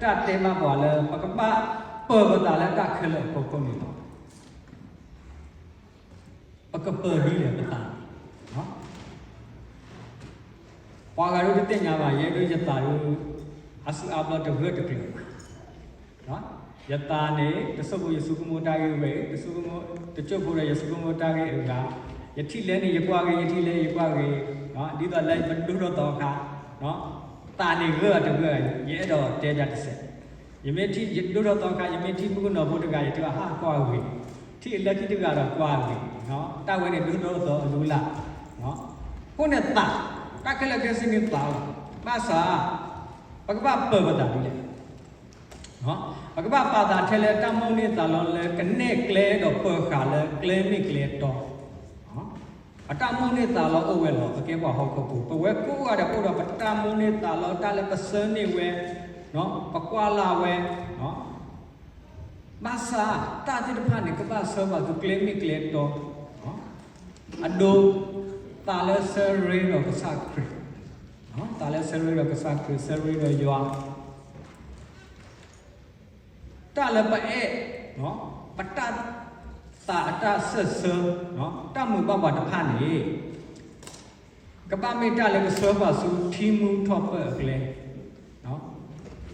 တၢ်တဲဘၣ်ပှၤလၢ ပကဘၣ်ပၢၤပသးလၢတၢ်ခဲလၢာ်အဖီခိၣ်န့ၣ်လီၤ. ပကပၢၤဒ်လဲၣ်ပသးန့ၣ်, ပှၤဂၤဒိတသ့ၣ်ညါဘၣ်, ယဲဒၣ်ယသးဒၣ် အါစုအါဘျီတဂၢၢ်တကျၢၤဘၣ်. ယသးန့ၣ် တဆိကမိၣ်ယဆိကမိၣ်တၢ်ဂ့ၢ်ဝဲ, တဆိကမိၣ်တစိၢ်ဖိဒီး ယဆိကမိၣ်တၢ်ဂ့ၢ်အဂၤ, ယထံၣ်လဲန့ၣ် ယကွၢ်ဂ့ၤ, ယထံၣ်လဲယကွၢ်ဂ့ၤ, ဒ်သိးလၢပဒိၣ်ထီၣ်သီခါ, သးန့ၣ်ဂၢၢ်တဂၢၢ်, ယအဲၣ်ဒိးတဲဒၣ်တစဲး, ယမ့ၢ်ထံၣ်ယဒိၣ်ထီၣ်သီခါ, ယမ့ၢ်ထံၣ်မုၣ်ကနီၤဖိတဂၤ ယတဲဘၣ်ဟးကွၢ်ဂ့ၤ, ထံၣ်အလၢခံတဂၤဒီးကွၢ်ဂ့ၤ, တၢ်ဝဲန့ၣ်ဒိၣ်ထီၣ်သီအလုၢ်အလၢ်, အဃိန့ၣ်သး, တၢ်ခဲလၢာ်ခဲဆ့န့ၣ်သးလီၤ. ဘၣ်ဆၣ် ပကဘၣ်ပၢၤပသးဒ်လဲၣ်. ပကဘၣ်ပာ်သးထဲလၢတၢ်မိၣ်န့ၢ်သးလီလၢကနဲၣ်ကျဲဒီးပၢၤဃာ်လၢကျဲမ့ၢ်ကျဲတီ, ပတၢ်မိၣ်န့ၢ်သးလီအိၣ်ဝဲလီၤ. ပကဲပှၤဟီၣ်ခိၣ်ဖိ, ပဝဲကိးဂၤဒဲးအိၣ်ဒီးပတၢ်မိၣ်န့ၢ်သးလီ, တၢ်လၢပဆၢန့ၢ်ဝဲ, ပကွၢ်လၢ်ဝဲ, ဘၣ်ဆၣ်တၢ်သ့ၣ်တဖၣ်န့ၣ် ကဘၣ်ဆှၢပှၤဆူကျဲမ့ၢ်ကျဲတီ, အဒိ, သးလၢဆၢရ့ဒီးကစၢ်ခရံာ်, သးလၢဆၢရ့ဒီးကစၢ်ခရံာ်, ဆၢရ့ဒီးယွၤ, တၢ်လၢပအဲၣ်, ပတၢ်, သးအတၢ်စၢၢ်ဆၢ, တၢ်မုာ်ဘၣ်ပှၤတဖၣ်န့ၣ် ကဘၣ်မ့ၢ်တၢ်လၢကဆှၢပှၤဆူထံမူထီၣ်ပၢၢ်အကျဲ,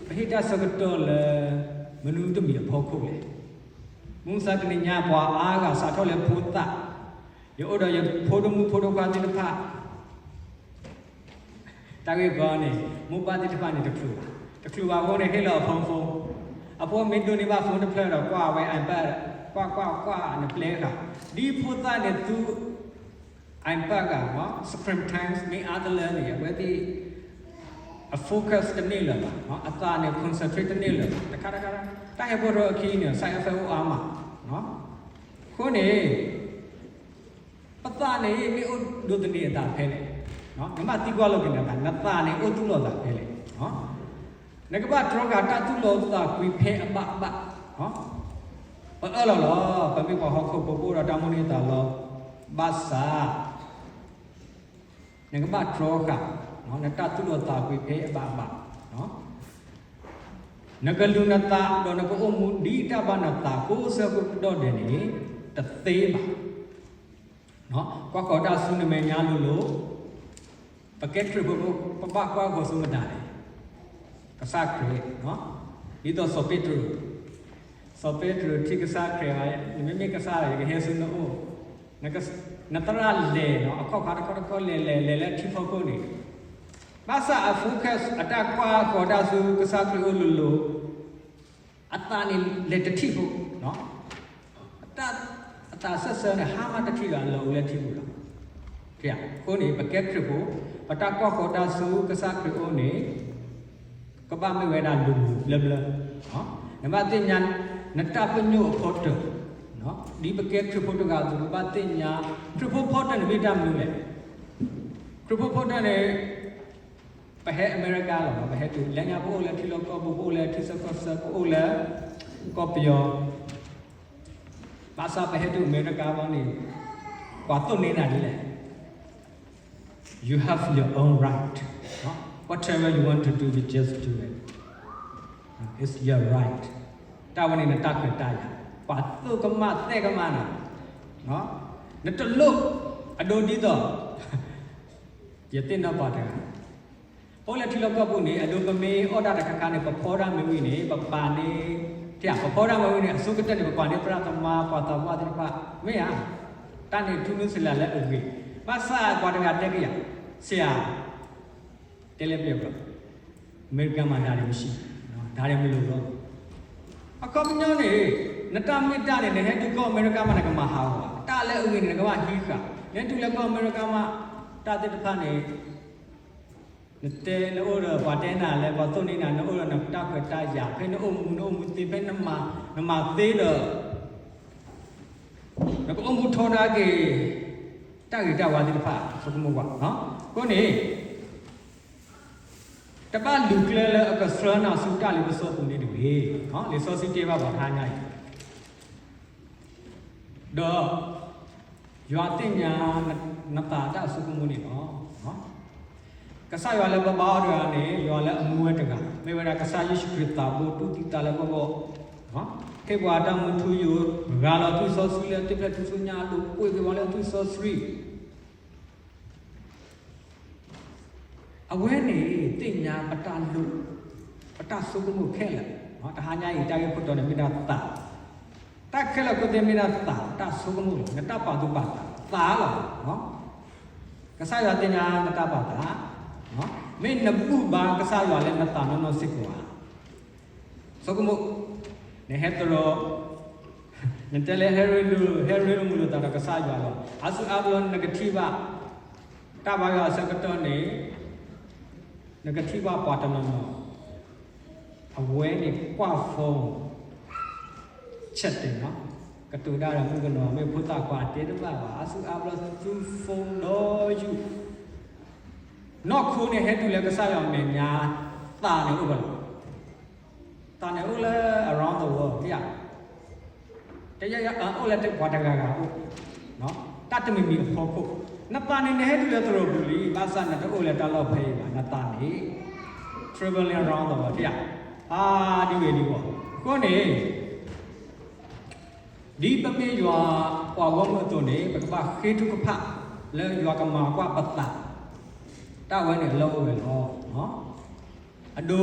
ပဟ့ၣ်တၢ်ဆၢကတီၢ်လၢ မနုၤတမံၤအဖီခိၣ်လဲၣ်. မုၢ်မဆါတနံၤညါ ပှၤအါဂၤစးထီၣ်လၢဖိသၣ်, ယအိၣ်ဒီးယဖိဒိၣ်မုၣ်ဖိဒိၣ်ခွါသ့ၣ်တဖၣ်, တၢ်ဂ့ၢ်ကီန့ၣ် မိၢ်ပၢ်သ့ၣ်တဖၣ်န့ၣ်တချုးဘၣ်, တချုးဘၣ်အဃိန့ၣ် ဟ့ၣ်လီၤအဖိ phone, အဖိမ့ၢ်ဒိးန့ၢ်ဘၣ် phone တဖျၢၣ်ဒီး ကွၢ်ဝဲ iPad, ကွၢ်ကွၢ်ကွၢ်နပျဲဃာ်, ဒ်ဖိသၣ်န့ၣ်သူ iPad ဂၤ, screen time မ့ၢ်အါတလၢန့ၣ် အဝဲသ့ၣ် အ focus တန့ၢ်လၢၤဘၣ်, အသးန့ၣ် concentrate တန့ၢ်လၢၤဘၣ်, တခါတခါ, တၢ်ဟဲဖိထီၣ်အခံန့ၣ် side effect အိၣ်အါမး, အဃိန့ၣ် ပသးန့ၣ်မ့ၢ်အိၣ်ဒိးသန့ၤအသးဖဲလဲၣ်, နဘၣ်သံကွၢ်လိာ်က့ၤနသး, နသးန့ၣ်အိၣ်သူၣ်လီၤသးဖဲလဲၣ်, နကဘၣ်တြီဃာ်တၢ်သူၣ်လီၤသးကွံာ်ဖဲအဘၣ်ဘၣ်, ပအၢၣ်လီၤလီၤ, ပမ့ၢ်ပှၤဟီၣ်ခိၣ်ဖိ ပအိၣ်ဒီးတၢ်မိၣ်န့ၢ်သးလီ, ဘၣ်ဆၣ် နကဘၣ်တြီဃာ် နတၢ်သူၣ်လီၤသးကွံာ်ဖဲအဘၣ်ဘၣ်, နကလူၤနသးဒီးနကအိၣ်မူဒ်တၢ်ဘၣ်နသးကိးဆၢကတီၢ်ဒဲးန့ၣ် တသ့ဘၣ်. ကွၢ်ဃီၤတၢ်ဆူနမဲာ်ညါလိၤလိၤ, ပကဲခရံာ်ဖိ ပဘၣ်ကွၢ်ဃီၤဆူမတၤလဲၣ်, ကစၢ်ခရံာ်, ဒ်သိးစီၤပ့းတရူး, စီၤပ့းတရူးထံၣ်ကစၢ်ခရံာ်, နမ့မ့ၢ်ကစၢ် ယကဟဲဆူနအိၣ်, နသရၣ်လဲၤနီၤ အခီၣ်ခါတခီတခီလဲၤလဲၤလဲၤလၢထံဖီခိၣ်န့ၣ်, ဘၣ်ဆၣ်အ focus အတၢ်ကွၢ်ဃီၤတၢ်ဆူကစၢ်ခရံာ်အိၣ်လိၤလိၤ, အသးန့ၣ်လဲၤတထံၣ်ဖိ, အတၢ်, အသးစၢၢ်ဆၢန့ၣ် ဟါမၢ်တထံၣ်ဒီးအလီၢ်အိၣ်လၢထံပူၤလီၤ. အဃိန့ၣ် ပကဲခရံာ်ဖိ, ပတၢ်ကွၢ်ဃီၤတၢ်ဆူကစၢ်ခရံာ်အိၣ်န့ၣ် ကဘၣ်မ့ၢ်ဝဲဒၣ်လူၤလူၤဘျၢဘျၢ, နဘၣ်သ့ၣ်ညါ နတၢ်ပညိၣ်အဖီတၢၢ်, ဒ်ပကဲခရံာ်ဖိတဂၤအသိး ပဘၣ်သ့ၣ်ညါ ခရံာ်ဖိဖီတၢၢ်န့ၣ်မ့ၢ်တၢ်မနုၤလဲၣ်. ခရံာ်ဖိဖီတၢၢ်န့ၣ် ပဟဲအမဲရကၤလီၤ, ပဟဲတုၤလၢညါ ပအိၣ်လၢထံလီၢ်ကီၢ်ပူၤ, ပအိၣ်လၢထံဆၢကီၢ်ဆၢ, ပအိၣ်လၢကီၢ်ပယီၤ, ဘၣ်ဆၣ်ပဟဲတုၤအမဲရကၤဘၣ်န့ၣ် ပှၤသိၣ်န့ၢ်နၤဒ်လဲၣ်. You have your own right. Whatever you want to do, you just do it. It's your right. တၢ်ဝဲန့ၣ်နတၢ်ခွဲးတၢ်ယာ်, ပှၤသိၣ်ကမၣ်သဲကမၣ်နၤ, နတလိၣ်အဒိဒ်သိး ယသ့ၣ်နီၣ်ပှၤတဂၤ ပအိၣ်လၢထံလီၢ်ကီၢ်ပူၤန့ၣ် အဒိပမ့ၢ်အီၣ်တၢ်တခါခါန့ၣ် ပဖီတၢ်မ့ၢ်ဝံၤန့ၣ် ပပာ်န့ၢ်, ပဖီတၢ်မ့ၢ်ဝံၤန့ၣ် အဆိကတၢၢ်န့ၣ် ပပာ်န့ၢ်သရၣ်သမါ ပှၤသးပှၢ်သ့ၣ်တဖၣ်, မ့ၢ်ဧါ. တၢ်န့ၣ်ထူးနုဆဲးလၤလၢအဂ့ၤ, ဘၣ်ဆၣ်ပှၤတဂၤတဲကယၤ, ဆရာ, တဲလဲၣ်ပျဲၢ်ဘၣ်, အမဲရကၤမး ဒါတွေမရှိ, ဒါတွေမလိုတော့ဘူး. အခီပညီန့ၣ် နတၢ်မ့ၢ်တၢ်န့ၣ် နဟဲတုၤကီၢ်အမဲရကၤမး နကမၤဟးဂီၤ, တၢ်လၢအဂ့ၤန့ၣ် နကဘၣ်ဟံးဃာ်, နဟဲတုၤလၢကီၢ်အမဲရကၤမး တၢ်သ့ၣ်တဖၣ်န့ၣ် နတဲနအိၣ်ဒီးပှၤတဲနၤလၢပှၤသိၣ်န့ၢ်နၤ, နအိၣ်ဒီးနတၢ်ခွဲးတၢ်ယာ်, ဖဲနအိၣ်မူ နအိၣ်မူသ့, ဖဲနမၤသ့ဒီး နကအိၣ်မူထီဒါက့ၤ တၢ်ဂ့ၤတၢ်ဝါသ့ၣ်တဖၣ် ဆိကမိၣ်ကွၢ်. အဃိန့ၣ် တဘၣ်လူၤကျဲလၢအကဆှၢနၤဆူတၢ်လ့ပစီပူၤန့ၣ်တဂ့ၤ. လံာ်စီဆှံတဲဘၣ်ပှၤတဟါညါအံၤ, ဒီး ယွၤသ့ၣ်ညါနသးတၢ်ဆိကမိၣ်န့ၣ်လီၤ. ကစၢ်ယွၤလၢပဘါအီၤတဂၤန့ၣ် ယွၤလၢအမူဝဲတဂၤ, မ့ၢ်ဝဲဒၣ်ကစၢ်ယ့ၣ်ၡူးခရံာ်သးဘိတူၢ်သံသးလၢပဂီၢ်, ဟ့ၣ်ပှၤတၢ်မူထူယိာ်, ဂၤလီၤသွံၣ်စီဆှံလၢအသွံၣ်ဖျဲၣ်ထူဆူညါအလိၤ, ပှ့ၤက့ၤပှၤလၢသွံၣ်စီဆှံ အဝဲန့ၣ် သ့ၣ်ညါပတၢ်လိၣ်, ပတၢ်ဆိကမိၣ်ခဲလၢာ်, တဟါညါအံၤ တၢ်ဂ့ၢ်ခိၣ်တီန့ၣ်မ့ၢ်ဒၣ်သး, တၢ်ခဲလၢာ်ခဲဆ့မ့ၢ်ဒၣ်သး, တၢ်ဆိကမိၣ်လီၤ, နတၢ်ပာ်သူၣ်ပာ်သး, သးလီၤ. ကစၢ်ယွၤသ့ၣ်ညါနတၢ်ပာ်သး, မ့ၢ်နဘူၣ်ဘါကစၢ်ယွၤလၢနသးနီၢ်နီၢ်စ့ၢ်ကီးဧါ. ဆိကမိၣ်, နဟဲသရိာ်, နတဲလၢဟဲရ့လိာ်, ဟဲရ့လိာ်မုာ်လိာ်သးဒီးကစၢ်ယွၤလီၤ. အါစုအါဘျီနကထံၣ်ဘၣ်, တၢ်ဘါယွၤအဆၢကတီၢ်န့ၣ်, နကထံၣ်ဘၣ်ပှၤတနီၤနီၤ, အဝဲန့ၣ်ကွၢ် phone, chatting နီၤ, ကတိၤတၢ်ဒီးမုၣ်ကနီၤ မ့ၢ်ဖိသၣ်ခွါတဲတဘၣ်ဘၣ်, အါစုအါဘျီသူ phone ဒီးယူၢ်, နီၢ်ခိန့ၣ်ဟဲတုၤလၢကစၢ်ယွၤမဲာ်ညါ, သးန့ၣ်အိၣ်ဝဲလီၤ. သးန့ၣ်အိၣ်လၢ around the world ဧါ, တယၤယၤအိၣ်လၢပှၤတဂၤဂၤအိၣ်, တၢ်တမံၤမံၤအဖီခိၣ်, နသးန့ၣ်နဟဲတုၤလၢသရိာ်ပူၤလံ, ဘၣ်ဆၣ်နတအိၣ်လၢတၢ်လီၢ်ဖဲအံၤဘၣ်, နသးန့ၣ် traveling around the world ဧါ, ဖးဒ်ဝဲဒ်ဝီၤ, အဃိန့ၣ် ဒ်ပမ့ၢ်ယွၤပှၤဂီၢ်မုၢ်အသိးန့ၣ် ပကဘၣ်ဃ့ထုကဖၣ်လၢယွၤကမၤကွၢ်ပသး, တၢ်ဝဲန့ၣ်အလီၢ်အိၣ်ဝဲလီၤ. အဒိ,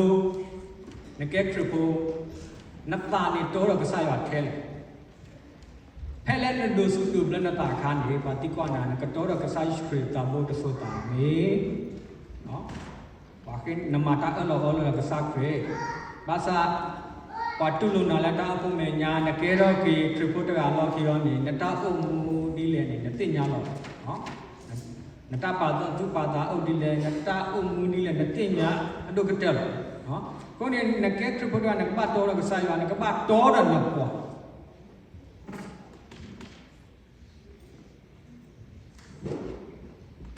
နကဲခရံာ်ဖိ, နသးန့ၣ်တီဒီးကစၢ်ယွၤထဲလဲၣ်. ဖဲလၢနဒိးဆူၣ်ဒိးဘျၢနသးအခါန့ၣ် ပှၤသံကွၢ်နၤ နကတီဒီးကစၢ်ယ့ၣ်ၡူးခရံာ်သးဘိတစိၤသးမ့ၢ် နမၤတၢ်အၢၣ်လီၤအီလီၤလၢကစၢ်ခရံာ်, ဘၣ်ဆၣ် ပှၤတူၢ်လိာ်နၤလၢတၢ်အိၣ်ဖှိၣ်မဲာ်ညါ, နကဲထီၣ်က့ၤခရံာ်ဖိတဂၤလီၢ်ခံအီၤန့ၣ် နတၢ်အိၣ်မူဒ်လဲၣ်န့ၣ် နသ့ၣ်ညါလီၤ. နတၢ်ပာ်သူၣ်ပာ်သးအိၣ်ဒ်လဲၣ်, နတၢ်အိၣ်မူဒ်လဲၣ် နသ့ၣ်ညါအဒိၣ်ကတၢၢ်လီၤ. အဃိန့ၣ် နကဲခရံာ်ဖိတဂၤ နကဘၣ်တီဒီးကစၢ်ယွၤ, နကဘၣ်တီဒီးနပှၤ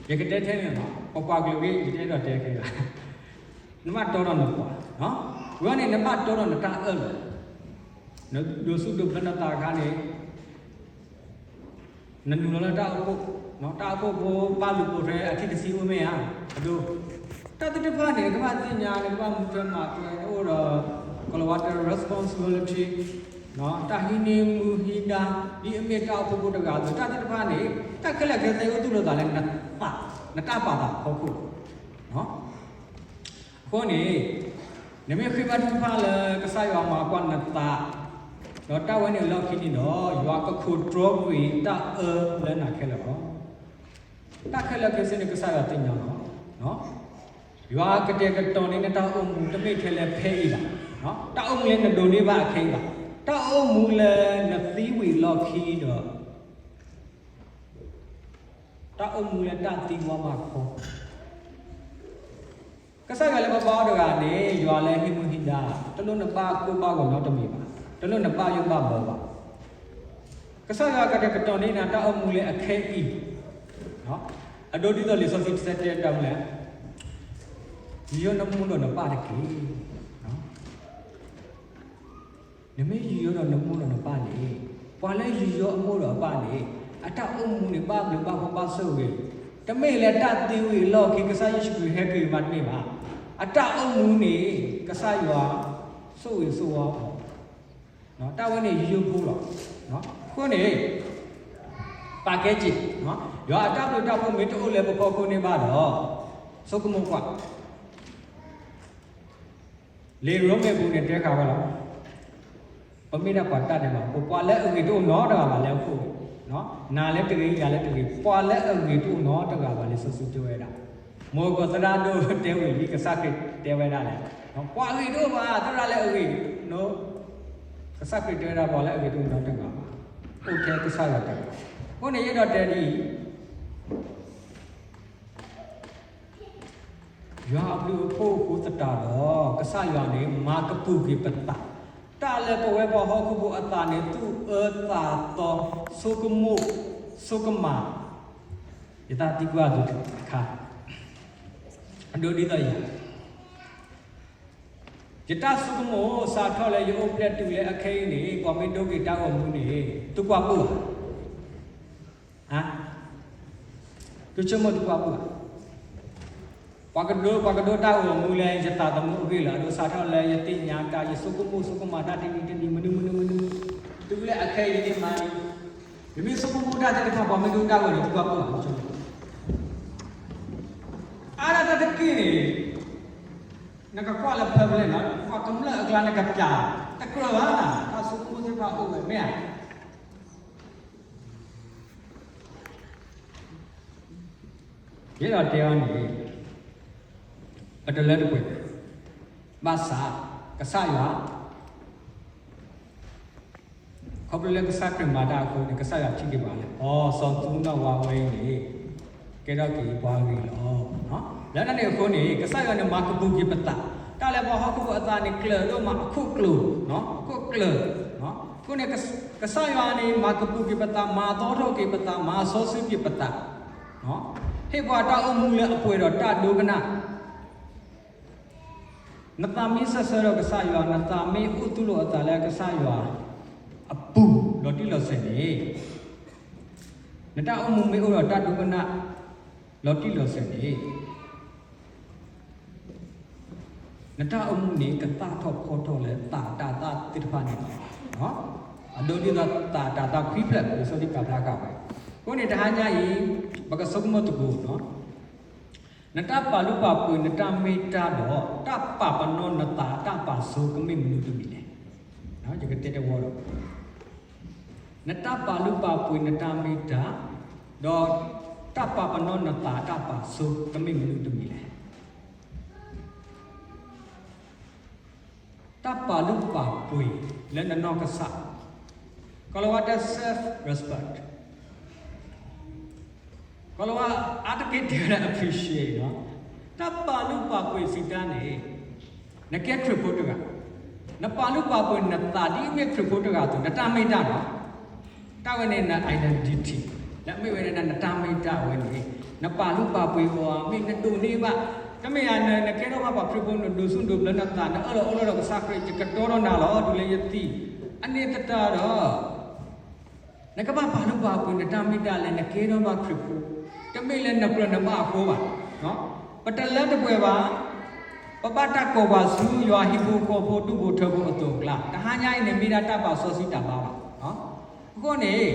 ယကတဲထဲန့ၣ်လီၤ, ပပှၤကလုာ်ဂ့ၢ် ယတအဲၣ်ဒိးတဲခဲလၢာ်, နဘၣ်တီဒီးနပှၤ, ဝဲန့ၣ် နဘၣ်တီဒီးနတၢ်အၢၣ်လီၤ, နဒိးဆူၣ်ဒိးဘျၢနသးအခါန့ၣ် နနုာ်လီၤလၢတၢ်အိၣ်ဖှိၣ်, တၢ်အိၣ်ဖှိၣ်ဖိဘၣ်လူၤပိာ်ထွဲအထံၣ်တဆံအိၣ်မ့ၢ်ဧါ, အဒိ, တၢ်သ့ၣ်တဖၣ်န့ၣ် နကဘၣ်သ့ၣ်ညါ, နကဘၣ်မူထွဲမၤထွဲ, နအိၣ်ဒီး ကလၤဝါတဲ responsibility, တၢ်ဟံးန့ၢ်မူဟံးဒါ, ဒ်အမ့ၢ်တၢ်အိၣ်ဖှိၣ်ဖိတဂၤအသိး, တၢ်သ့ၣ်တဖၣ်န့ၣ် တၢ်ခဲလၢာ်ခဲဆ့အိၣ်သူၣ်လီၤသးလၢနသး, နတၢ်ပာ်သးအဖီခိၣ် အဃိန့ၣ်, နမ့ၢ်ဃ့ဘါထုကဖၣ်လၢကစၢ်ယွၤမၤကွၢ်နသး, ဒီးတၢ်ဝဲန့ၣ်အလီၢ်ခံန့ၣ်ဒီး ယွၤက control ကွံာ်တၢ်အၢလၢနၤခဲလၢာ်လီၤ. တၢ်ခဲလၢာ်ခဲဆ့န့ၣ် ကစၢ်ယွၤသ့ၣ်ညါလီၤ. ယွၤကတဲာ်ကတီၤန့ၢ်နတၢ်အိၣ်မူ တမ့ၢ်ထဲလၢဖဲအံၤဘၣ်, တၢ်အိၣ်မူလၢနဒိးန့ၢ်ဘၣ်အခဲအံၤဘၣ်, တၢ်အိၣ်မူလၢနသံဝံၤအလီၢ်ခံဒီး တၢ်အိၣ်မူလၢတၢ်သံကွၢ်မၤခီ, ကစၢ်ယွၤလၢပဘါအီၤတဂၤန့ၣ် ယွၤလၢဟံးမူဟံးဒါ, တလိၣ်နဘၣ်ကိၢ်ဘၣ်ဂီၤနီတမံၤဘၣ်, တလိၣ်နဘၣ်ယိၣ်ဘၣ်ဘီဘၣ်. ကစၢ်ယွၤကတဲာ်ကတီၤန့ၢ်နၤတၢ်အိၣ်မူလၢအခဲအံၤ, အဒိဒ်သိးလံာ်စီဆှံတဆၢတဲတၢ်မူလဲၣ်, ယူးယီၣ်နမိၢ်ဒီးနပၢ်တက့ၢ်. နမ့ၢ်ယူးယီၣ်ဒီးနမိၢ်ဒီးနပၢ်န့ၣ်, ပှၤလၢယူးယီၣ်အမိၢ်ဒီးအပၢ်န့ၣ်, အတၢ်အိၣ်မူန့ၣ် ဘၣ်ဘျုးဘၣ်ဖှိၣ်ဘၣ်ဆိၣ်ဂ့ၤ, တမ့ၢ်လၢတၢ်သံဝံၤအလီၢ်ခံ ကစၢ်ယ့ၣ်ၡူးခရံာ်ဟဲက့ၤမးတမ့ၢ်ဘၣ်. အတၢ်အိၣ်မူန့ၣ် ကစၢ်ယွၤဆိၣ်ဂ့ၤဆိၣ်ဝါအီၤ, တၢ်ဝဲန့ၣ်ယူးယီၣ်ဖိလီၤ. အဃိန့ၣ် ပာ်ကဲက့ၤ, ယွၤအတၢ်ဘျုးတၢ်ဖှိၣ်မ့ၢ်တအိၣ်လၢပဖီခိၣ်န့ၣ်ဘၣ်ဒီး, ဆိကမိၣ်ကွၢ် လံာ်ရိမ့ၤပူၤန့ၣ်တဲဃာ်ဝဲလီၤ. ပမ့ၢ်ဒၣ်ပှၤတၢ်ဒဲးဘးဖိ, ပှၤလၢအဂ့ၤတအိၣ်နီတဂၤဘၣ်လၢအခိၣ်, နၤလၢတဂ့ၤ ယၤလၢတဂ့ၤ, ပှၤလၢအဂ့ၤတအိၣ်နီတဂၤဘၣ်လၢစီဆှံတဲဝဲဒၣ်. မိၢ်ကီၢ်သရၣ်ဒိၣ်တဲဝံၤလံ ကစၢ်ခရံာ်တဲဝဲဒၣ်လဲၣ်, ပှၤအဂ့ၤတအိၣ်ဘၣ်, သရၣ်လၢအဂ့ၤ, ကစၢ်ခရံာ်တဲဝဲဒၣ် ပှၤလၢအဂ့ၤတအိၣ်နီတဂၤဘၣ်, အိၣ်ထဲကစၢ်ယွၤတဂၤ. အဃိန့ၣ်ယအဲၣ်ဒိးတဲဒ်အံၤ ယွၤအဘျုးအဖှိၣ်အဃိသတးဒီး ကစၢ်ယွၤန့ၣ် မၤကပူၤက့ၤပသး, တၢ်လၢပဝဲပှၤဟီၣ်ခိၣ်ဖိအသးန့ၣ် သူၣ်အၢသးသီ, ဆိကမိၣ်, ဆိကမး, ယသးသံကွၢ်အသိးတခါ, အဒိဒ်သိးယၤ ယတၢ်ဆိကမိၣ် စးထီၣ်လၢယအိၣ်ဖျဲၣ်တုၤလၢအခဲအံၤန့ၣ် ပှၤမ့ၢ်ဒိက့ၤတၢ်ဂီၤမူန့ၣ် သုကွၢ်ပှၢ်ဧါ, သုဆိကမိၣ်သုကွၢ်ပှၢ်ဧါ. ပှၤကဒိ ပှၤကဒိတၢ်အိၣ်မူလၢယသးသမူအဂ့ၢ်လီၤ. အဒိ စးထီၣ်လၢယသ့ၣ်ညါတၢ် ယဆိကမိၣ်ဆိကမးတၢ်တနံၤတနံၤ မနုၤမနုၤမနုၤ, တုၤလၢအခဲအံၤန့ၣ်မးန့ၣ်, ယမ့ၢ်ဆိကမိၣ်တၢ်သ့ၣ်တဖၣ် ပှၤမ့ၢ်ဒိတၢ်ဂီၤန့ၣ် သုကွၢ်ပၢၢ်ဘၣ် အါဒၣ်တၢ်တက့ၢ်န့ၣ်, နကကွၢ်လၢ public န့ၣ်, ပှၤကမျၢၢ်အကျါ နကပျးတကြၢးဘၣ်, တၢ်ဆိကမိၣ်သ့ၣ်တဖၣ်အိၣ်ဝဲမ့ၢ်ဧါ. ယအဲၣ်ဒိးတဲအီၤန့ၣ်, ပတလၢတပှဲၤ, ဘၣ်ဆၣ်, ကစၢ်ယွၤ, ခီဖျိလၢကစၢ်ခရံာ်မၤတၢ်အဃိန့ၣ် ကစၢ်ယွၤထံၣ်က့ၤပှၤလၢ အိ စီၤသူနီၢ်ဝါဝဲအံၤန့ၣ် ကဲထီၣ်က့ၤပှၤဂ့ၤလီၤ. လၢတၢ်န့ၣ်အဃိန့ၣ် ကစၢ်ယွၤန့ၣ် မၤကပူၤက့ၤပသး, တၢ်လၢပှၤဟီၣ်ခိၣ်ဖိအသးန့ၣ် ကျၢၤဒိၣ်မးအခိၣ်ကျၢၤ, အခိၣ်ကျၢၤ, အဃိန့ၣ် ကစၢ်ယွၤန့ၣ် မၤကပူၤက့ၤပသး, မၤသီထီၣ်က့ၤပသး, မၤစီဆှံက့ၤပသး, ဟ့ၣ်ပှၤတၢ်အိၣ်မူလၢအပှဲၤဒီးတၢ်ဒိကနၣ် နသးမ့ၢ်စၢၤဆၢဒီးကစၢ်ယွၤ, နသးမ့ၢ်အိၣ်သူၣ်လီၤအသးလၢကစၢ်ယွၤအပူၤ လီၤတံၢ်လီၤဆဲးန့ၣ်, နတၢ်အိၣ်မူမ့ၢ်အိၣ်ဒီးတၢ်ဒိကနၣ် လီၤတံၢ်လီၤဆဲးန့ၣ်, နတၢ်အိၣ်မူန့ၣ် ကသၣ်ထီၣ်ဖီထီၣ်လၢသးတၢ်သၣ်သ့ၣ်တဖၣ်န့ၣ်လီၤ. အဒိဒ်သိးသးတၢ်သၣ်ခွံဖျၢၣ် လံာ်စီဆှံပာ်ဖျါဃာ်ဝဲ. အဃိန့ၣ် တဟါညါအံၤ ပကဆိကမိၣ်သကိး နတၢ်ပာ်လုၢ်ပာ်ပှ့ၤနတၢ်မ့ၢ်တၢ်ဒီး တၢ်ပာ်ပနီၣ်နသးတၢ်ပာ်ဆိကမ့ၢ်မနုၤတမံၤလဲၣ်. ယကတဲတဝီဒီး, နတၢ်ပာ်လုၢ်ပာ်ပှ့ၤနတၢ်မ့ၢ်တၢ်, ဒီးတၢ်ပာ်ပနီၣ်နသးတၢ်ပာ်ဆိကမ့ၢ်မနုၤတမံၤလဲၣ်. တၢ်ပာ်လုၢ်ပာ်ပှ့ၤလၢနနီၢ်ကစၢ်, ကိၤလၤဝါတဲ self respect, ကိၤလၤဝါအါတက့ၢ်တဲဝဲဒၣ် appreciate လီၤ. တၢ်ပာ်လုၢ်ပာ်ပှ့ၤစံးတၢ်န့ၣ်, နကဲခရံာ်ဖိတဂၤ, နပာ်လုၢ်ပာ်ပှ့ၤနသးဒ်အမ့ၢ်ခရံာ်ဖိတဂၤအသိး နတၢ်မ့ၢ်တၢ်လီၤ. တၢ်ဝဲန့ၣ် န identity လၢအမ့ၢ်ဝဲဒၣ်နတၢ်မ့ၢ်တၢ်ဝဲန့ၣ်, နပာ်လုၢ်ပာ်ပှ့ၤအီၤ မ့ၢ်နဒိးန့ၢ်ဘၣ်, တမ့ၢ်ဧါ နကဲထီၣ်ဘၣ်ပှၤခရံာ်ဖိ နဒိးဆူၣ်ဒိးဘျၢနသး နအၢၣ်လီၤအီလီၤဒီးကစၢ်ခရံာ် ယကတီဒီးနၤလီၤ တုၤလၢယသံ, အန့ၣ်သတးဒီး နကဘၣ်ပာ်လုၢ်ပာ်ပှ့ၤနတၢ်မ့ၢ်တၢ်လၢနကဲထီၣ်ဘၣ်ခရံာ်ဖိ, တမ့ၢ်လၢနကြၢးနဘၣ်အဃိဘၣ်. ပတလၢတပှဲၤဘၣ်, ပဘၣ်တၢ်ကိးပှၤဆူယွၤဟံၣ်ဖိဃီဖိဒူၣ်ဖိထၢဖိအသိးအကျါ, တဟါညါအံၤန့ၣ်မ့ၢ်ဒၣ်တၢ်ပာ်စီဆှံတၢ်ဘါဘၣ်. အဃိန့ၣ်,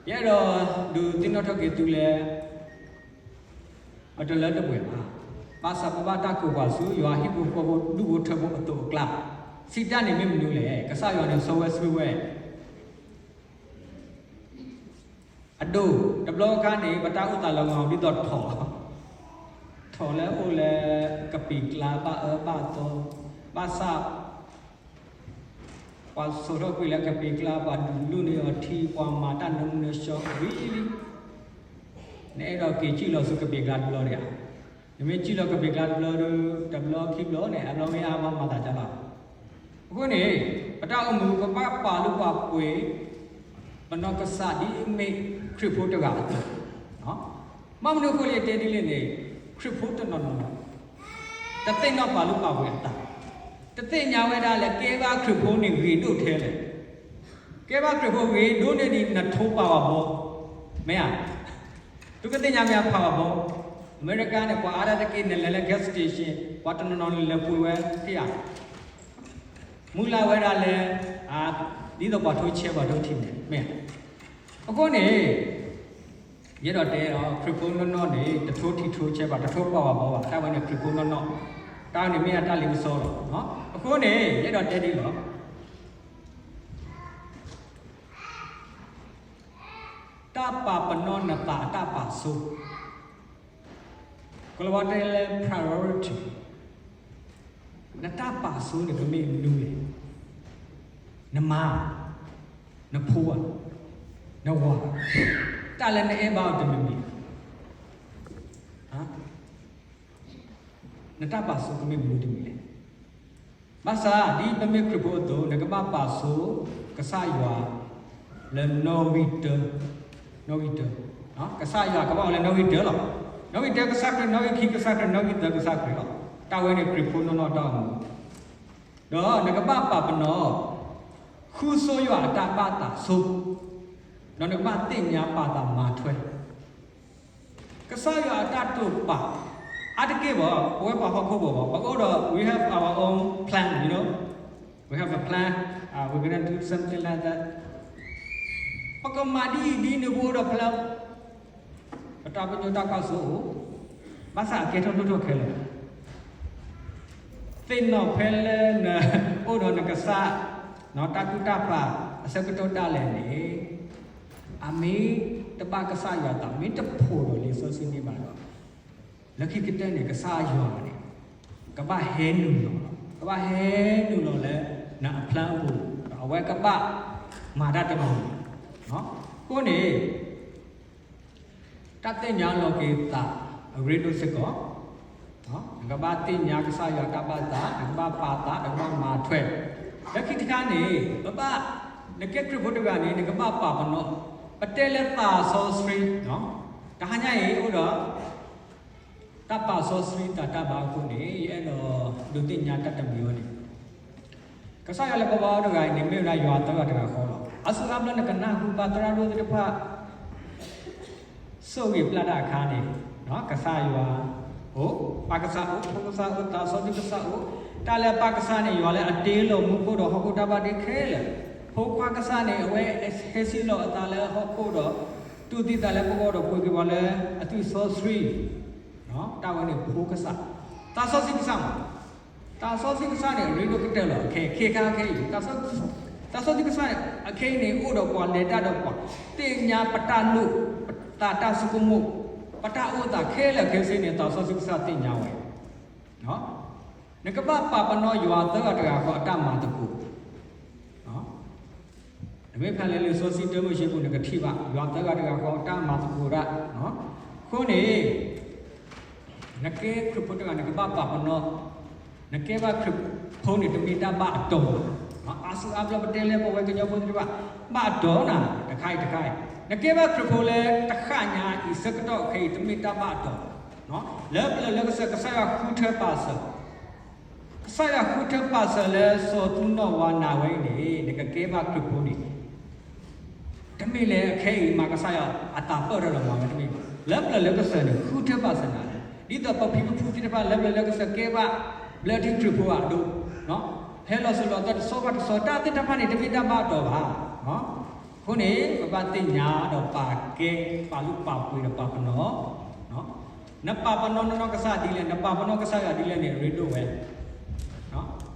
ယအဲၣ်ဒိးဒုးသ့ၣ်နီၣ်ထီၣ်က့ၤသုလၢ ပတလၢတပှဲၤဘၣ်, ဘၣ်ဆၣ်ပဘၣ်တၢ်ကိးပှၤဆူယွၤဟံၣ်ဖိဃီဖိဒူၣ်ဖိထၢဖိအသိးအကျါ, စံးတၢ်န့ၣ်မ့ၢ်မနုၤလဲၣ်. ကစၢ်ယွၤန့ၣ် စီဝဲဆှံဝဲ အဒိ, တဘျီခါန့ၣ် ပတၢ်အိၣ်သးလီၤဂာ်ဒ်သိးထိး, ထိးလၢအိၣ်လၢကပံာ်ကျါဘၣ်အၢဘၣ်သီ, ဘၣ်ဆၣ် ပှၤစိာ်ထီၣ်ကွံာ်လၢကပံာ်ကျါ ပှၤဒုးလိၣ်န့ၢ်အီၤထံ ပှၤမၤတၢ်နၢမူနၢဆှီဝံၤလံ, နအဲၣ်ဒိးက့ၤစံၣ်လီၤဆူကပံာ်ကျါတဘျီဒံးဧါ. နမ့ၢ်စံၣ်လီၤကပံာ်ကျါတဘျီဒီး တဘျီခံဘျီန့ၣ် အဘျီမ့ၢ်အါဘၣ်မၤသးဒ်လဲၣ်. အဃိန့ၣ်, ပတၢ်အိၣ်မူပဘၣ်ပာ်လုၢ်ပာ်ပှ့ၤ ပနီၢ်ကစၢ်ဒ်အမ့ၢ်ခရံာ်ဖိတဂၤအသိး, ဘၣ်မနုၤအဃိလၢယတဲဒ်လဲၣ်န့ၣ်, ခရံာ်ဖိတနီၤနီၤ တသ့ၣ်နီၣ်ပာ်လုၢ်ပာ်ပှ့ၤအသး, တသ့ၣ်ညါဝဲဒၣ်လၢကဲဘၣ်ခရံာ်ဖိန့ၣ်ဂ့ၤဒိၣ်ထဲလဲၣ်. ကဲဘၣ်ခရံာ်ဖိဂ့ၤဒိၣ်န့ၢ်ဒံးနထိပာ်ဝဲဘီ, မ့ၢ်ဧါ. သုကသ့ၣ်ညါမ့ၢ်ဧါ ပာ်ဝဲဘီ, အမဲရကၤန့ၣ် ပှၤအါဒၣ်တက့ၢ် နလဲၤလၢ gas station ပှၤတနီၤနီၤလဲၤပှ့ၤဝဲသ့ၣ်ဧါ. မုၢ်လၢ်ဝဲဒၣ်လၢ ဒ်သိးပှၤထိဆဲးပှၤထိထံးန့ၣ် မ့ၢ်ဧါ. အဃိန့ၣ် ယအဲၣ်ဒိးတဲဒီး ခရံာ်ဖိနီၢ်နီၢ်န့ၣ် တထိထံထိဆဲးဘၣ် တထိပာ်ဝဲဘီဘၣ်, တၢ်ဝဲန့ၣ်ခရံာ်ဖိနီၢ်နီၢ်, တၢ်ဝဲန့ၣ်မ့ၢ်ဒၣ်တၢ်လ့ပစီလီၤ. အဃိန့ၣ် ယအဲၣ်ဒိးတဲဒ်လီၤ. တၢ်ပာ်ပနီၣ်နသးအတၢ်ပာ်ဆိ, ကိၤလၤဝါတဲလၢ priority, နတၢ်ပာ်ဆိန့ၣ် ကမ့ၢ်မနုၤလဲၣ်. နမါ, နဖိဧါ, နဝၤ, တၢ်လၢနအဲၣ်ဘၣ်အီၤတမံၤမံၤ, နတၢ်ပာ်ဆိကမ့ၢ်မနုၤတမံၤလဲၣ်. ဘၣ်ဆၣ်ဒ်ပမ့ၢ်ခရံာ်ဖိအသိး နကဘၣ်ပာ်ဆိကစၢ်ယွၤ လၢနီၣ်ဂံၢ်တၢ, နီၣ်ဂံၢ်တၢ, ကစၢ်ယွၤကဘၣ်အိၣ်လၢနီၣ်ဂံၢ်တၢလီၤ. နီၣ်ဂံၢ်တၢကစၢ်ခရံာ်, နီၣ်ဂံၢ်ခံကစၢ်ခရံာ်, နီၣ်ဂံၢ်သၢကစၢ်ခရံာ်လီၤ. တၢ်ဝဲန့ၣ်ခရံာ်ဖိနီၢ်နီၢ်တၢ်အိၣ်မူ, ဒီးနကဘၣ်ပာ်ပနီၣ် ဃုဆိယွၤအတၢ်ဘၣ်သးဆိ, ဒီးနကဘၣ်သ့ၣ်ညါပာ်သးမၤထွဲ ကစၢ်ယွၤအတၢ်တိာ်ပာ် အါတက့ၢ်ဘၣ်, ပဝဲပှၤဟီၣ်ခိၣ်ဖိဘၣ်, ပကအိၣ်ဒီး we have our own plan, you know, we have a plan, uh, we're gonna do something like that. ပကမၤဒ်အံၤဒ်နုၤ ပအိၣ်ဒီး plan, ပတၢ်ပညိၣ်တၢ်ကွၢ်စိအိၣ်, ဘၣ်ဆၣ်အကဲထီၣ်လိၣ်ထီၣ်ခဲလၢာ် သ့ၣ်နီၣ်ဖဲလၢန အိၣ်ဒီးနကစၢ်, တၢ်ကူၣ်တၢ်ဖးအဆၢကတီၢ်ဒၣ်လဲာ်န့ၣ်, အမ့ၢ်တဘၣ်ကစၢ်ယွၤအသး, မ့ၢ်တဖှိၣ်ဒီးလံာ်စီဆှံန့ၣ်ဘၣ်ဒီး, လၢခံကတၢၢ်န့ၣ် ကစၢ်ယွၤန့ၣ် ကဘၣ်ဟဲနုာ်လီၤ, ကဘၣ်ဟဲနုာ်လီၤလၢနအ plan အပူၤ, ဒီးအဝဲကဘၣ်မၤတၢ်တမံၤမံၤ. အဃိန့ၣ် တၢ်သ့ၣ်ညါလီၤက့ၤသးအရ့ဒိၣ်စ့ၢ်ကီး, နကဘၣ်သ့ၣ်ညါကစၢ်ယွၤတၢ်ဘၣ်သး, နကဘၣ်ပာ်သး, နကဘၣ်မၤထွဲ. လၢခံတခါန့ၣ် ပဘၣ်, နကဲခရံာ်ဖိတဂၤန့ၣ် နကဘၣ်ပာ်ပနီၣ်, ပတဲလၢသးစီဆှံ, တဟါညါအံၤအိၣ်ဒီး တၢ်ပာ်စီဆှံသးတၢ်ဘါအဃိန့ၣ် ယအဲၣ်ဒိးဒုးသ့ၣ်ညါတၢ်တမံၤအံၤန့ၣ်, ကစၢ်ယွၤလၢပဂီၢ်တဂၤအံၤန့ၣ် မ့ၢ်ဝဲဒၣ်ယွၤသၢဂၤတဂၤဃီလီၤ. အါစုအါဘျီနကနၢ်ဟူဘၣ်သရၣ်ဒိၣ်သ့ၣ်တဖၣ် ဆိၣ်ဂ့ၤပျၢ်တၢ်အခါန့ၣ်, ကစၢ်ယွၤအိၣ်, ပၢ်ကစၢ်အိၣ်, ဖိကစၢ်အိၣ်, သးစီဆှံကစၢ်အိၣ်, တၢ်လၢပၢ်ကစၢ်န့ၣ် ယွၤလၢအတ့လီၤမူခိၣ်ဒီးဟီၣ်ခိၣ်တၢ်ဘၣ်ဒ့ခဲလၢာ်, ဖိခွါကစၢ်န့ၣ် အဝဲဟဲစံၣ်လီၤအသးလၢဟီၣ်ခိၣ်ဒီး တူၢ်သံသးလၢပဂီၢ်ဒီးပှ့ၤက့ၤပှၤလၢအသွံၣ်စီဆှံ, တၢ်ဝဲန့ၣ်ဖိကစၢ်, သးစီဆှံကစၢ်မး သးစီဆှံကစၢ်န့ၣ် အရ့ဒိၣ်ကတၢၢ်လီၤ. ခဲခဲခါခဲအံၤ သးစီဆှံကစၢ်န့ၣ် အခဲအံၤန့ၣ် အိၣ်ဒီးပှၤလဲၤတၢ်ဒီးပှၤ သ့ၣ်ညါပတၢ်လိၣ်, ပတၢ်ဆိကမိၣ်, ပတၢ်အိၣ်သးခဲလၢာ်ခဲဆ့န့ၣ် သးစီဆှံကစၢ်သ့ၣ်ညါဝဲ. နကဘၣ်ပာ်ပနီၣ်ယွၤသၢဂၤတဂၤဃီအတၢ်မၤသကိး နမ့ၢ်ဖးလၢလံာ်စီဆှံတၢမိၤၡ့ပူၤ နကထံၣ်ဘၣ် ယွၤသၢဂၤတဂၤဃီအတၢ်မၤသကိးတၢ်. အဃိန့ၣ် နကဲခရံာ်ဖိတဂၤ နကဘၣ်ပာ်ပနီၣ်, နကဲဘၣ်ခရံာ်ဖိန့ၣ် တမ့ၢ်တၢ်ဘၣ်အတီၤဘၣ်. အါစုအါဘျီပတဲလၢပဝဲကညီဖိသ့ၣ်တဖၣ် ဘၣ်အတီၤနၤ တခါအံၤတခါအံၤ, နကဲဘၣ်ခရံာ်ဖိလၢတဃၣ်ညါအံၤ ဆၢကတီၢ်ခဲအံၤ တမ့ၢ်တၢ်ဘၣ်အတီၤဘၣ်. လၢပျၢၤလၢကစၢၢ် ကစၢ်ယွၤဃုထၢပာ်စၢၤ ကစၢ်ယွၤဃုထၢပာ်စၢၤလၢစီၤသူနီၣ်ဝါနၤဝဲအံၤန့ၣ် နကကဲဘၣ်ခရံာ်ဖိန့ၣ် တမ့ၢ်လၢအခဲအံၤမး ကစၢ်ယွၤအသးပၢၢ်ထီၣ်ဒီးမၤဝဲတမ့ၢ်ဘၣ်. လၢပျၢၤလၢကစၢၢ်န့ၣ် ဃုထၢပာ်စၢၤနၤလီၤ. ဒ်သိးပဖံပဖုသ့ၣ်တဖၣ်လၢပျၢၤလၢကစၢၢ်ကဲဘၣ် ဘျၢထံခရံာ်ဖိအဒိ, ဟဲလီၤစိၤလီၤထီတဆီဘၣ်တဆီ တၢ်သ့ၣ်တဖၣ်န့ၣ် တမ့ၢ်တၢ်ဘၣ်အတီၤဘၣ်. အဃိန့ၣ် ပဘၣ်သ့ၣ်ညါဒီးပာ်ကဲ ပာ်လုၢ်ပာ်ပှ့ၤဒီးပာ်ပနီၣ် နပာ်ပနီၣ်နီၢ်နီၢ်ကစၢ်ဒ်လဲၣ်, နပာ်ပနီၣ်ကစၢ်ယွၤဒ်လဲၣ်န့ၣ် အရ့ဒိၣ်ဝဲ.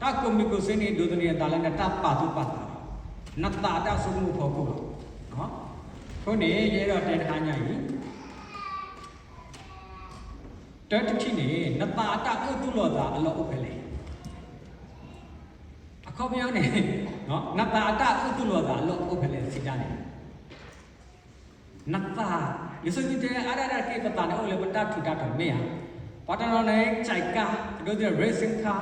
တၢ်ကိးမံၤကိးစ့န့ၣ် ဒိးသန့ၤအသးလၢနတၢ်ပာ်သူၣ်ပာ်သးလီၤ, နသးအတၢ်ဆိကမိၣ်အဖီခိၣ်လီၤ. အဃိန့ၣ် ယအဲၣ်ဒိးတဲတဟါညါအံၤ တၢတထံၣ်န့ၣ် နသးအတၢ်အၢၣ်သူၣ်လီၤသးအလီၢ်အိၣ်ဖဲလဲၣ်. အခီပညီန့ၣ် နသးအတၢ်အၢၣ်သူၣ်လီၤသးအလီၢ်အိၣ်ဖဲလဲၣ်စံးဒ်န့ၣ် နသး, လံာ်စီဆှံတဲအါဒၣ်တၢ်တက့ၢ် ပသးန့ၣ်အိၣ်လၢပတၢ်ထူးတၢ်တီၤမ့ၢ်ဧါ. ပှၤတနီၤန့ၣ် ကၠဲးကါ, အဒိ racing car,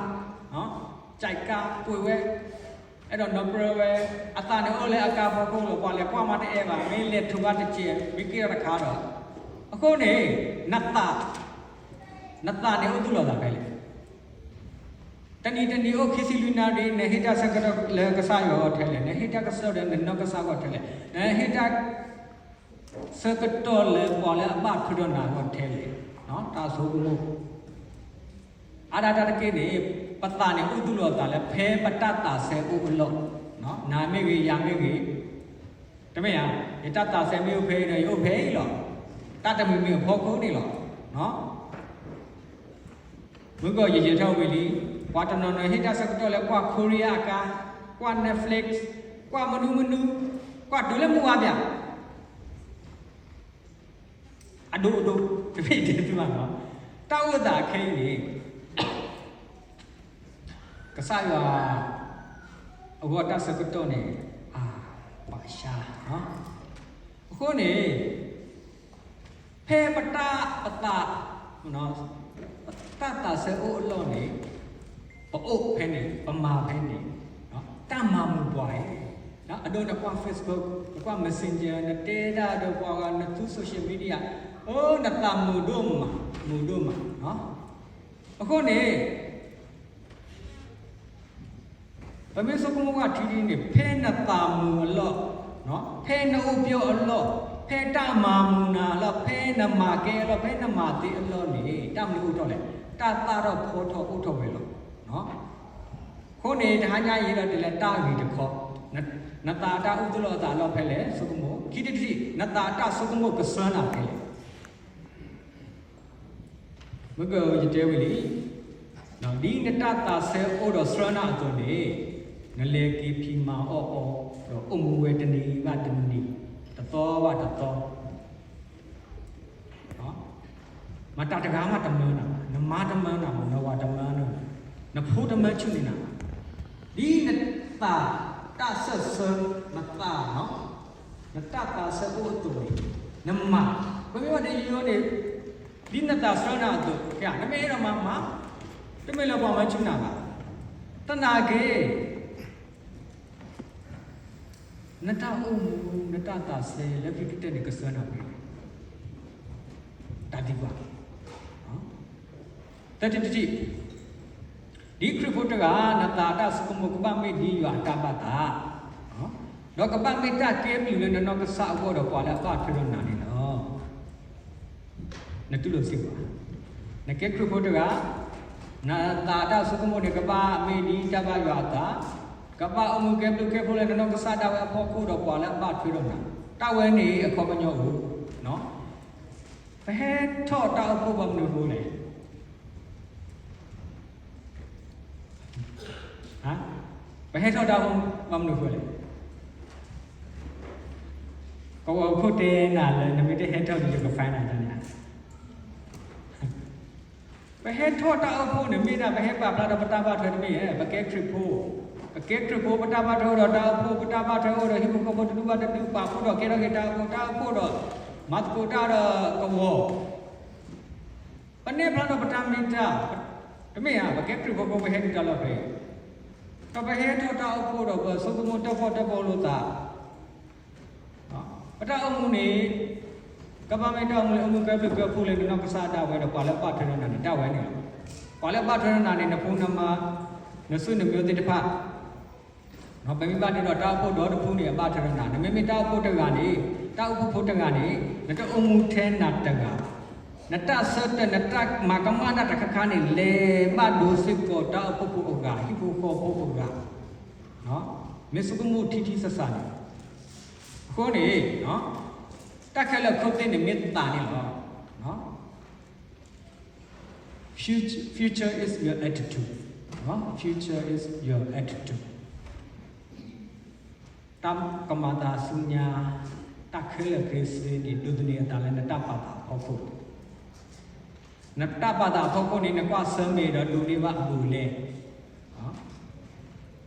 ကၠဲးကါပှ့ၤဝဲ, အဲၣ်ဒိးနီၢ်ပြၢဝဲ, အသးန့ၣ်အိၣ်လၢအကါဖီခိၣ်လီၤ. ပှၤလဲၤကွၢ်မးတအဲၣ်ဘၣ်, မ့ၢ်လဲၤထုးဘၣ်တစဲး မ့ၢ်က့ၤဒီးတခါဒီး, အဃိန့ၣ် နသး, နသးန့ၣ်အိၣ်သူၣ်လီၤသးဖဲလဲၣ်. တနံၤတနံၤအိၣ်ခံဆံလွံၢ်နၣ်ရံၣ် နဟ့ၣ်တၢ်ဆၢကတီၢ်လၢကစၢ်ယွၤအဂီၢ်ထဲလဲၣ်, နဟ့ၣ်တၢ်ဆၢကတီၢ်လၢနနီၢ်ကစၢ်အဂီၢ်ထဲလဲၣ်, နဟ့ၣ်တၢ်ဆၢကတီၢ်လၢပှၤလၢအဘၣ်ထွဲဒီးနၤအဂီၢ်ထဲလဲၣ်. တၢ်ဆိကမိၣ် အါဒၣ်တၢ်တက့ၢ်န့ၣ် ပသးန့ၣ်အိၣ်သူၣ်လီၤသးလၢဖဲပတၢ်သးစဲအိၣ်အလီၢ်, နၤမ့ၢ်ဂ့ၤ ယၤမ့ၢ်ဂ့ၤ, တမ့ၢ်ဧါ, ယတၢ်သးစဲမ့ၢ်အိၣ်ဖဲအံၤဒီး ယအိၣ်ဖဲအံၤလီၤ. တၢ်တမံၤမံၤအဖီခိၣ်န့ၣ်လီၤ. မုၢ်ကီၢ်ယံာ်ယံာ်ထီၣ်ဝံၤလံ, ပှၤတနီၤနီၤဟ့ၣ်တၢ်ဆၢကတီၢ်လၢကွၢ် Korea အကါ, ကွၢ် Netflix, ကွၢ်မနုၤမနုၤ, ကွၢ်တုၤလၢမုၢ်ဝါပၠး အဒိအဒိ, တမ့ၢ်တဲသုဘၣ်နီၤ, တၢ်အိၣ်သးခဲအံၤန့ၣ် ကစၢ်ယွၤအဂီၢ်တၢ်ဆၢကတီၢ်န့ၣ် အါ, ပှၤရှါ, အဃိန့ၣ် ဖဲပတၢ်ပသး, တၢ်သးစဲအိၣ်အလီၢ်န့ၣ် ပအိၣ်ဖဲန့ၣ် ပမၤဖဲန့ၣ်, တၢ်မၤမုာ်ပှၤအံၤ, အဒိနကွၢ် Facebook, နကွၢ် Messenger, နတဲဒၣ်ဒီးပှၤဂၤ နသူ social media, အိ နသးမုာ်ဒိၣ်မး, မုာ်ဒိၣ်မး. အဃိန့ၣ် ပမ့ၢ်ဆိကမိၣ်ကွၢ်ထံဒ်န့ၣ် ဖဲနသးမုာ်အလီၢ်, ဖဲနအိၣ်ပျီအလီၢ် ဖဲတၢ်မၤမုာ်နၤအလီၢ်, ဖဲနမၤကဲအလီၢ်, ဖဲနမၤသ့အလီၢ်န့ၣ် တၢ်မနုၤအိၣ်ထီၣ်လဲၣ်. တၢ်သၣ်ထီၣ်ဖီထီၣ်အိၣ်ထီၣ်ဝဲလီၤ. အဃိန့ၣ် တဟါညါအံၤဒီး တုၤလၢတၢ်ဂ့ၤတခီ, နသးတၢ်အိၣ်သူၣ်လီၤအသးအလီၢ်ဖဲလဲၣ်, ဆိကမိၣ်. ခံထံၣ်တထံၣ်, နသးတၢ်ဆိကမိၣ်ကဆှၢနၤဖဲလဲၣ်. မ့ၢ်ကယတဲဝံၤလံ, ဒ်နတၢ်သးဆၢအိၣ်ဒီးဆှၢနၤအသိးန့ၣ်, နလဲၤက့ၤဖံးမၤအီၣ်အီၤ, ဒီးအိၣ်မူဝဲတနံၤဘၣ်တနံၤ, တသီဘၣ်တသီ, မတၤတဂၤမးတမၢနၤ, နမါတမၢနၤ, နဝၤတမၢနၤ, နဖိတမၢဆူၣ်န့ၢ်နၤ, ဒ်နသးတၢ်ဆၢဆၢ, နသး, နတၢ်သးဆၢအိၣ်အသိးန့ၣ်, နမၤ, ပမ့ၢ်ဘၣ်တယိယိန့ၣ်, ဒ်နသးဆှၢနၤအသိး, နမ့ၢ်အဲၣ်ဒိးမၤမၤ, တမ့ၢ်လၢပှၤမၢဆူၣ်နၤဘၣ်. သနာ်က့ နတၢ်အိၣ်မူ နတၢ်သးဆၢလၢခံကတၢၢ်န့ၣ် ကဆှၢနၤဖဲလဲၣ်. တၢ်သံကွၢ်, သၢထံၣ်တထံၣ်, ဒ်ခရံာ်ဖိတဂၤ နသးတၢ်ဆိကမိၣ် ကဘၣ်မ့ၢ်ဒ်ယွၤအတၢ်ဘၣ်သး, ဒီးကဘၣ်မ့ၢ်တၢ်ကဲဘျုးလၢနနီၢ်ကစၢ်အဂီၢ်ဒီး ပှၤလၢအဘၣ်ထွဲဒီးနၤန့ၣ်လီၤ. နတူၢ်လိာ်စ့ၢ်ကီး, နကဲခရံာ်ဖိတဂၤ, နသးတၢ်ဆိကမိၣ်န့ၣ် ကဘၣ်မ့ၢ်ဒ်တၢ်ဘၣ်ယွၤအသး, ကဘၣ်အိၣ်မူကဲဘျုးကဲဖှိၣ်လၢနနီၢ်ကစၢ်ဒၣ်ဝဲအဖီခိၣ်ဒီးပှၤလၢအဘၣ်ထွဲဒီးနၤ, တၢ်ဝဲန့ၣ်အခီပညီအိၣ်, ပဟဲထီၣ်တၢ်အိၣ်ဖှိၣ်ဘၣ်မနုၤအဃိလဲၣ်. ပဟဲထီၣ်တၢ်အိၣ်ဖှိၣ်ဘၣ်မနုၤအဃိလဲၣ်. ကဝီၤခိၣ်တဲနၤလၢ နမ့ၢ်တဟဲထီၣ်ဒီး ယကဖးနၤတၢ်န့ၣ်, ပဟဲထီၣ်တၢ်အိၣ်ဖှိၣ်န့ၣ် မ့ၢ်ဒၣ်ပဟဲပာ်ဖျါဒီးပတၢ်ဘၣ်ထွဲတမ့ၢ်ဧါ, ပကဲခရံာ်ဖိ, ပကဲခရံာ်ဖိ ပတၢ်ဘၣ်ထွဲအိၣ်ဒီးတၢ်အိၣ်ဖှိၣ်, ပတၢ်ဘၣ်ထွဲအိၣ်ဒီးဟံၣ်ဖိဃီဖိတဒူၣ်ဘၣ်တဒူၣ်, ပာ်ဖှိၣ်ဒီးကဲထီၣ်က့ၤတၢ်အိၣ်ဖှိၣ်, တၢ်အိၣ်ဖှိၣ်ဒီး မၤသကိးတၢ်ဒီးကဝီၤ ပနဲၣ်ဖျါထီၣ်ပတၢ်မ့ၢ်တၢ်, တမ့ၢ်ဧါ, ပကဲခရံာ်ဖိဖိ ပဟဲဒုးတၢ်လီၢ်ဖဲအံၤ, ဒီးပဟဲထီၣ်တၢ်အိၣ်ဖှိၣ်ဒီးပဆိကမိၣ်တၢ်ဖှီၣ်တၢ်ဘီလိာ်သး, ပတၢ်အိၣ်မူန့ၣ် ကဘၣ်မ့ၢ်တၢ်အိၣ်မူလၢအိၣ်မူကဲဘျုးကဲဖှိၣ်လၢနနီၢ်ကစၢ်ဒၣ်ဝဲဒီး ပှၤလၢအဘၣ်ထွဲဒီးနၤန့ၣ် တၢ်ဝဲန့ၣ်လီၤ. ပှၤလၢအဘၣ်ထွဲဒီးနၤန့ၣ် နဖိနမါ, နဆွေနမျိုးသ့ၣ်တဖၣ် ပမ့ၢ်ဘၣ်န့ၣ်ဒီး တၢ်အိၣ်ဖှိၣ်ဒီတဖုန့ၣ် အဘၣ်ထွဲဒီးနၤ, နမ့မ့ၢ်တၢ်အိၣ်ဖှိၣ်တဂၤန့ၣ်, တၢ်အိၣ်ဖှိၣ်ဖိတဂၤန့ၣ် နတအိၣ်မူထဲနၤတဂၤ, နတၢ်ဆၢတဲာ် နတၢ်မၤကမၣ်တၢ်တခါခါန့ၣ် လဲၤဘၣ်ဒိစ့ၢ်ကီးတၢ်အိၣ်ဖှိၣ်ဖိအဂၤ, ဟံၣ်ဖိဃီဖိအဂၤ, မ့ၢ်ဆိကမိၣ်ထံထံဆးဆးန့ၣ်, အဃိန့ၣ် တၢ်ခဲလၢာ်ခိၣ်သ့ၣ်န့ၣ်မ့ၢ်သးန့ၣ်လီၤ. Future, future is your attitude. Future is your attitude. တၢ်ကမၤသးဆူညါ, တၢ်ခဲလၢာ်ခဲဆ့န့ၣ် ဒိးသန့ၤအသးလၢနတၢ်ပာ်သးအဖီခိၣ်, နတၢ်ပာ်သးအဖီခိၣ်န့ၣ် နကွၢ်ဆၢၣ်မဲာ်ဒီးဒိးန့ၢ်ဘၣ်အဘူးအလဲ,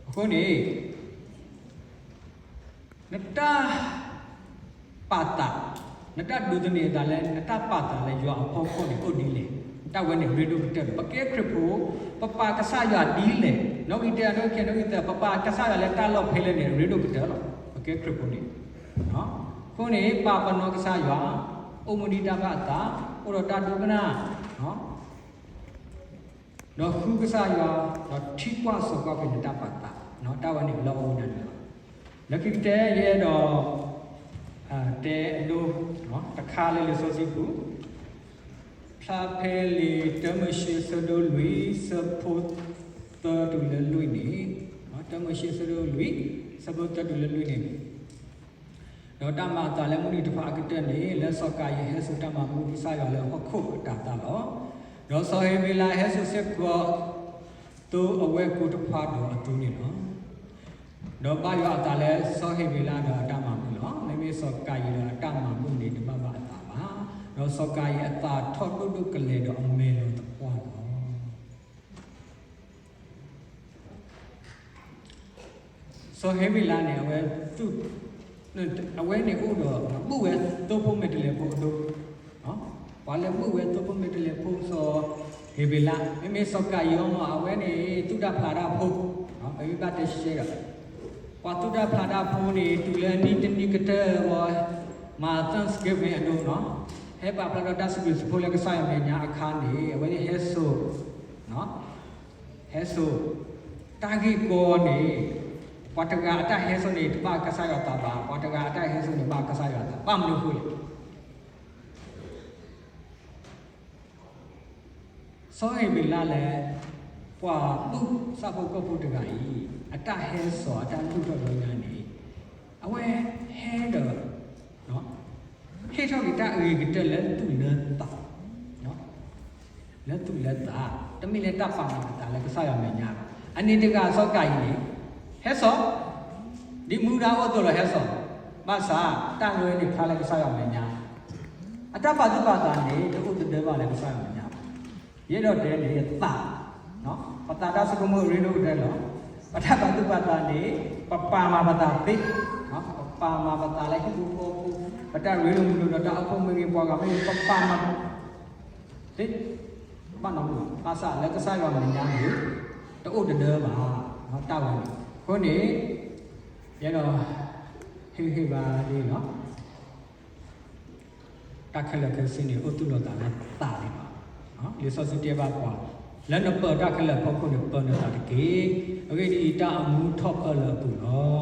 အဃိန့ၣ် နတၢ်ပာ်သး, နတၢ်ဒိးသန့ၤအသးလၢ နတၢ်ပာ်သးလၢယွၤအဖီခိၣ်န့ၣ် အိၣ်ဒ်လဲၣ်, တၢ်ဝဲန့ၣ်ရ့ဒိၣ်ကတၢၢ်လီၤ. ပကဲခရံာ်ဖိ, ပပာ်ကစၢ်ယွၤဒ်လဲၣ်, နီၣ်ဂံၢ်တၢ, နီၣ်ဂံၢ်ခံ, နီၣ်ဂံၢ်သၢ, ပပာ်ကစၢ်ယွၤလၢတၢ်လီၢ်ဖဲလဲၣ်န့ၣ် ရ့ဒိၣ်ကတၢၢ်လီၤ. ပကဲခရံာ်ဖိန့ၣ်, အဃိန့ၣ် ပာ်ပနီၣ်ကစၢ်ယွၤ, အိၣ်မူဒ်တၢ်ဘၣ်အသး, အိၣ်ဒီးတၢ်ဒိကနၣ် ဒီးဃုကစၢ်ယွၤ, ဒီးထံၣ်ကွၢ်စိာ်ကွၢ်က့ၤနတၢ်ပာ်သး, တၢ်ဝဲန့ၣ်လီၤအိၣ်ဝဲဒၣ်န့ၣ်လီၤ. လၢခံကတၢၢ်ယအဲၣ်ဒိး တဲအဒိ တခါလၢလံာ်စီဆှံပူၤ, ဖျါဖဲလံာ်တၢမိၤၡ့အဆၢဒိၣ်လွံၢ် ဆၢဖိသၢတုၤလၢလွံၢ်န့ၣ်, တၢမိၤၡ့အဆၢဒိၣ်လွံၢ် ဆၢဖိသၢတုၤလၢလွံၢ်န့ၣ် ဒီးတၢ်မၤအသးလၢမုၢ်နံၤတဖၣ်အကတၢၢ်န့ၣ် လၢစီၤကၤယံၣ်ဟဲစိာ်တၢ်မၤမုာ်ကစၢ်ယွၤလၢဟီၣ်ခိၣ်အတၤသၣ်လီၤ. ဒီးစီၤဟ့းဘ့းလးဟဲစိာ်စ့ၢ်ကီး သိအဝဲၢ်ကိတဖၣ်ဒီးအသိန့ၣ်လီၤ. ဒီးဘၣ်ယွၤအသးလၢစီၤဟ့းဘ့းလးဒီးအတၢ်မၤမုာ်လီၤ. မ့မ့ၢ်စီၤကၤယံၣ်ဒီးအတၢ်မၤမုာ်န့ၣ် တဘၣ်ဘၣ်အသးဘၣ်. ဒီးစီၤကၤယံၣ်အသးထီၣ်ဒိၣ်ဒိၣ်ကလဲာ်ဒီးအမဲာ်လီၤသပှၢ်လီၤ. စီၤဟ့းဘ့းလးန့ၣ် အဝဲ အဝဲန့ၣ်အိၣ်ဒီး ဘုၣ်ဝဲသိဖိမဲာ်တဲးလဲးဖိအဒိ, ပှၤလၢဘုၣ်ဝဲသိဖိမဲာ်တဲးလဲးဖိစီၤဟ့းဘ့းလး, မ့မ့ၢ်စီၤကၤယံၣ်အီၤမး အဝဲန့ၣ် သူၣ်တၢ်ဖျးတၢ်ဖိ, ပမ့ၢ်ဘၣ်တဲရှဲရှဲဒီး ပှၤသူၣ်တၢ်ဖျးတၢ်ဖိန့ၣ် တုၤလၢနံၣ်တနံၣ်ကတၢၢ်ဝဲ မၤ Thanksgiving အဒိနီၤ, ဟဲပာ်ဖျါထီၣ်တၢ်စံးဘျုးစံးဖှိၣ်လၢကစၢ်ယွၤမဲာ်ညါအခါန့ၣ် အဝဲန့ၣ်ဟဲစိာ် ဟဲစိာ် တၢ်ဂ့ၢ်ကီန့ၣ် ပှၤတဂၤအတၢ်ဟဲစိာ်န့ၣ် တဘၣ်ကစၢ်ယွၤသးဘၣ်, ပှၤတဂၤအတၢ်ဟဲစိာ်န့ၣ် ဘၣ်ကစၢ်ယွၤသး, ဘၣ်မနုၤအဃိလဲၣ်. စီၤဧ့ၤဘ့းလးလၢ ပှၤဘူၣ်ဆၣ်ဖိကီၢ်ဖိတဂၤအံၤ အတၢ်ဟဲစိာ်အတၢ်လုၢ်ထီၣ်ဘျီညါန့ၣ် အဝဲဟဲဒီး ဟ့ၣ်ထီၣ်က့ၤတၢ်အဂ့ၤကတၢၢ်လၢသူၣ်လၢသး, လၢသူၣ်လၢသး, တမ့ၢ်လၢတၢ်ပာ်မၤအသးလၢကစၢ်ယွၤမဲာ်ညါဘၣ်. အန့ၣ်တဂၤစီၤကၤယံၣ်န့ၣ် ဟဲစိာ်, ဒ်မူဒါအိၣ်အသိးလီၤ ဟဲစိာ်, ဘၣ်ဆၣ်တၢ်ရဲၣ်န့ၣ်ဖျါလၢကစၢ်ယွၤမဲာ်ညါ, အတၢ်ပာ်သူၣ်ပာ်သးန့ၣ် တအိၣ်တဒၢဘၣ်လၢကစၢ်ယွၤမဲာ်ညါဘၣ်. ယအဲၣ်ဒိးတဲန့ၣ် သး, ပသးတၢ်ဆိကမိၣ်ရ့ဒိၣ်ကတၢၢ်လီၤ. ပတၢ်ပာ်သူၣ်ပာ်သးန့ၣ် ပပာ်မၤပသးသ့, ပပာ်မၤပသးလၢဟံၣ်ဖိဃီဖိ, ပတၢ်ရ့လိာ်မုာ်လိာ်ဒီးတၢ်အိၣ်ဖှိၣ်မ့ၢ်ဂ့ၤ ပှၤဂၤမ့ၢ်ဂ့ၤ ပပာ်မၤသ့, ဘၣ်နီတမံၤဘၣ်. ဘၣ်ဆၣ်လၢကစၢ်ယွၤမဲာ်ညါန့ၣ် တအိၣ်တဒၢဘၣ်, တၢ်ဝဲန့ၣ်. အဃိန့ၣ် ယအဲၣ်ဒိး ဟ့ၣ်ဂံၢ်ဟ့ၣ်ဘါဒ်န့ၣ်လီၤ. တၢ်ခဲလၢာ်ခဲဆ့န့ၣ် အိၣ်သူၣ်လီၤသးလၢသးန့ၣ်လီၤ. လံာ်စီဆှံတဲဘၣ်ပှၤ, လၢနပၢၤတၢ်ခဲလၢာ်အဖီခိၣ်န့ၣ် ပၢၤနသးတက့ၢ်. အဂ့ၢ်ဒ်အံၤ, တၢ်အမူထီၣ်ပၢလၢအပူၤလီၤ.